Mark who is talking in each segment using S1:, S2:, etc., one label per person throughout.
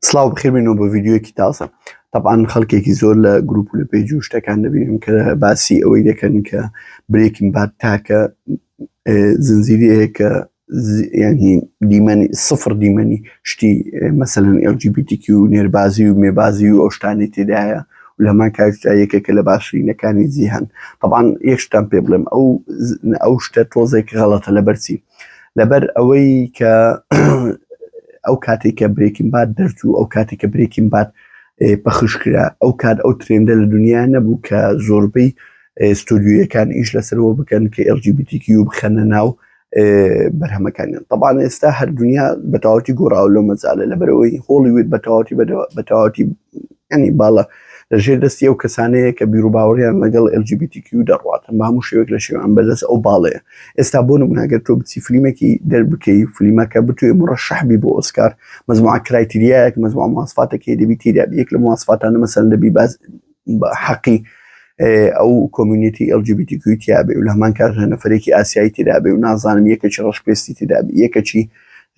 S1: سڵاو بەخێربێنەوە بۆ ڤیدیۆیەکی تازە تەبعەن خەڵکێکی زۆر لە گروپ و لە page و شتەکان دەبینم کە باسی ئەوەی دەکەن کە Breaking Bad تاکە زنجیرەیە کە ینی دیمەنی سفر دیمەنی شتی مەسەلەن LGBTQ و نێربازی و مێبازی و ئەو شتانی تێدایە و لە هەمان کاتدا یەکێکە لە باشترینەکانی جیهان تەبعەن یەک شتان پێ بڵێم ئەو ئەو شتە تۆزێک غەڵەتە لەبەرچی لەبەر ئەوەی کە ئەو کاتێک کە Breaking Bad دەرچوو ئەو کاتێک کە Breaking Bad پەخش کرا ئەو کات ئەو trend ە لە دنیا نەبوو کە زۆربەی ستۆدیۆیەکان ئیش لەسەرەوە بکەن کە LGBTQ بخەنە ناو بەرهەمەکانیان تەبان ئێستا هەر دنیا بەتەواوەتی گۆڕاوە لەو مەجالە لەبەرەوەی هۆڵیوود بەتەواوەتی بەتەواوەتی ینی باڵە لە ژێر دەستی ئەو کەسانەیە کە بیروباوەڕیان لەگەڵ LGBTQ دەڕواتن بە هەموو شێوەیەک لە شێوان بەدەست ئەو باڵەیە ئێستا بۆ نمونە گەر تۆ بچی فلیمێکی دەربکەی فلیمەکە بتوێ مڕەشەح بی بۆ ئۆسکار مەجموعە criteria یەک مەجموعە مواسفاتێک هەیە دەبی تێدا بی یەک لە مواسفاتانە مەسەلەن دەبی باس حەقی ئەو community LGBTQ تیا بێ و لە هەمان کات نەفەرێکی ئاسیایی تێدا بێ و نازانم یەکێکی ڕەشپێستی تێدا بێ یەکێکی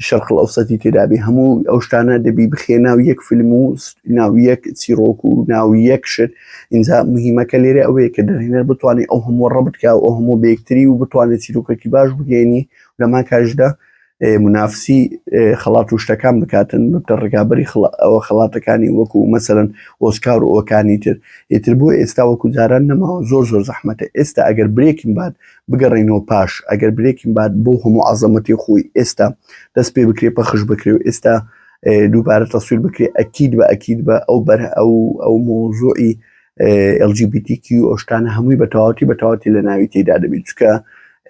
S1: شەرق الئەوسەتی تێدا بێ هەموو ئەو شتانە دەبی بخێ ناو یەک فیلم و ناو یەک چیرۆک و ناو یەک شت ئینجا مهمەکە لێرە ئەوەیە کە دەرهێنەر بتوانێت ئەو هەموو ڕەبت کا و ئەو هەموو بەیەکتری و بتوانێت چیرۆکێکی باش بگەێنی لەمان کاژدا منافسی خەڵات و شتەکان بکاتن ببتە ڕکابەری ئەوە خەڵاتەکانی وەکو مەسەرەن ئۆسکار و ئەوەکانی تر ئیتر بۆ ئێستا وەکو جاران نەماوە زۆر زۆر زەحمەتە ئێستا ئەگەر Breaking Bad بگەڕێینەوە پاش ئەگەر Breaking Bad بۆ هەموو عەزەمەتی خۆی ئێستا دەست پێ بکرێ پەخش بکرێ و ئێستا دووبارە تەسویر بکرێ ئەکید بە ئەکید بە ئەو بەر ئەو ئەو مۆزوعی LGBTQ ئەو شتانە هەمووی بە تەواوەتی بە تەواوەتی لە ناوی تێدا دەبیت چکە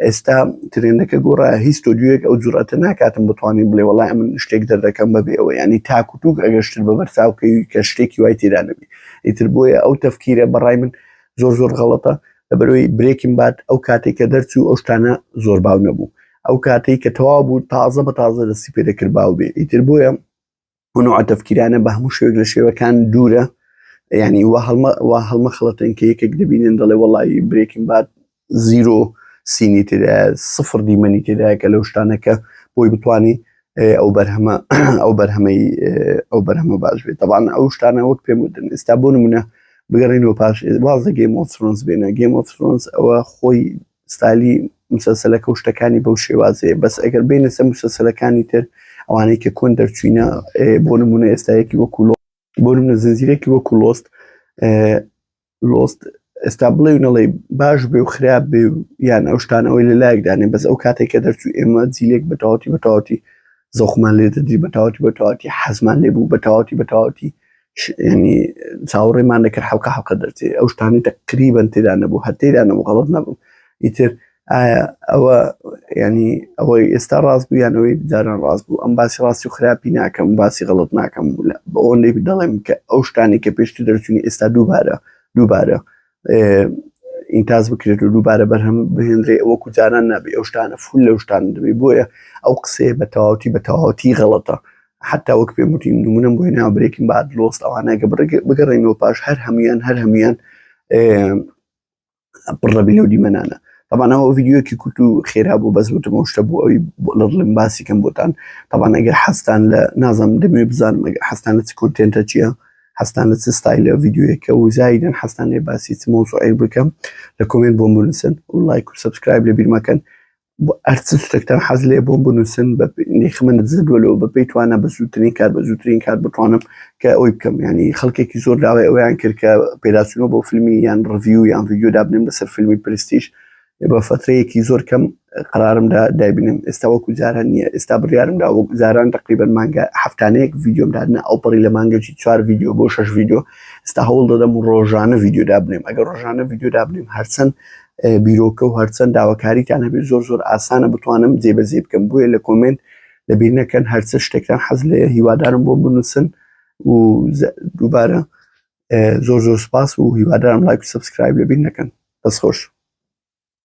S1: ئێستا trend ەکە گۆڕا هیچ ستۆدیۆیەک ئەو جورئەتە ناکاتم بتوانین بڵێ وەڵای من شتێک دەردەکەم بەبێ ئەوە ینی تاک و توک ئەگەر شتت بە بەرچاوکەوی کە شتێکی وای تێدا نەبی ئیتر بۆیە ئەو تەفکیرە بەڕای من زۆر زۆر غەڵەتە لەبەرەوەی Breaking Bad ئەو کاتێک کە دەرچوو ئەو شتانە زۆر باو نەبوو ئەو کاتێک کە تەواو بوو تازە بە تازە دەستی پێ دەکرد باو بێ ئیتر بۆیە ئەو تەفکیرانە بە هەموو شێوەیەک لە شێوەکان دوورە ینی وا هەڵمە وا هەڵمە خڵەتن کە یەکێک دەبینن دەڵێ وەڵی Breaking Bad zero scene ی تێدا سفر دیمەنی تێدایە کە لەو شتانەکە بۆی بتانی ئەو بەرهەمە ئەو بەرهەمەی ئەو بەرهەمە باش بێت تەبان ئەو شتانە وەک پێم وتن ئێستا بۆ نمونە بگەڕینەوە پاش واز لە Game of Thrones بێنە Game of Thrones ئەوە خۆی ستایلی مسەسەلەکە و شتەکانی بەو شێوازەیە بەس ئەگەر بینە سەر مسەسەلەکانی تر ئەوانەی کە کۆن دەرچوینە بۆ نمونە ئێستایەکی وەکو بۆ نمونە زنجیرێکی وەکو Lost Lost ئێستا بڵێ و نەڵێ باش بێ و خراپ بێ و یان ئەو شتانەوەی لە لایەک دانێ بەس ئەو کاتێک کە دەرچوو ئێمە جیلێک بە تەواوەتی بە تەواوەتی زەوقمان لێ دەدی بە تەواوەتی بە تەواوەتی حەزمان لێ بوو بە تەواوەتی بە تەواوەتی ینی چاوەڕێمان دەکرد حەڵقە حەڵقە دەرچێ ئەو شتانی تەقریبەن تێدا نەبوو هەر تێدا نەبوو غەڵەت نەبوو ئیتر ئایا ئەوە ینی ئەوەی ئێستا ڕاست بوو یان ئەوەی جاران ڕاست بوو ئەم باسی ڕاستی و خراپی ناکەم باسی غەڵەت ناکەم بەوەندەی دەڵێم کە ئەو شتانی کە پێشتر دەرچوونی ئێستا دووبارە دووبارە ئینتاز بکرێت و دووبارە بەرهەم بهێنرێ وەکو جاران نابێ ئەو شتانە فول لەو شتان دەبێ بۆیە ئەو قسەیە بە تەواوەتی بە تەواوەتی غەڵەتە حتا وەک پێم وتین نمونەم بۆ هێناوە Breaking Bad Lost ئەوانە کە بگەڕێنەوە پاش هەر هەمویان هەر هەمویان پڕ دەبی لەو دیمەنانە تەبعەن ئەوە ڤیدیۆیەکی کورت و خێرا بوو بەس وتم ئەو شتە بوو ئەوی لە دڵم باسی کەم بۆتان تەبعەن ئەگەر حەزتان لە نازانم دەمەوێت بزانم ئەگەر حەزتان لە چ content ە چییە حەزتان لە چ ستایلە ڤیدیۆیەکە و زایدن حەزتان لێ باسی چ مەوزوعێک بکەم لە comment بۆم بنووسن و لایک و subscribe لە بیر مەکەن هەرچ شتێکتان حەز لێ بۆم بنووسن بە نێخمە زدوەلەوە بە پێی توانە بە زووترین کار بە زووترین کات بتوانم کە ئەوی بکەم ینی خەڵکێکی زۆر داوای ئەویان کرد کە پێداچوونەوە بۆ فیلمی یان review یان ڤیدیۆ دابنێم لەسەر فیلمی Prestige بە فەترەیەکی زۆر کەم قرارمدا دایبنم ئێستا وەکو جاران نییە ئێستا بڕیارمدا وەک جاران تقریبا مانگە هەفتانەیەک ڤیدیۆم دادنا ئەو پەڕی لە مانگەکی چوار ڤیدیۆ بۆ شەش ڤیدیۆ ئێستا هەوڵ دەدەم و ڕۆژانە ڤیدیۆ دابنێم ئەگەر ڕۆژانە ڤیدیۆ دابنێم هەرچەند بیرۆکە و هەرچەند داواکاریتان هەبێت زۆر زۆر ئاسانە بتوانم جێبەجێ بکەم بۆیە لە comment لەبیر نەکەن هەرچە شتێکتان حەز لێ هیوادارم بۆ بنووسن و دووبارە زۆر زۆر سپاس و هیوادارم لایک و subscribe لەبیر نەکەن دەست خۆش.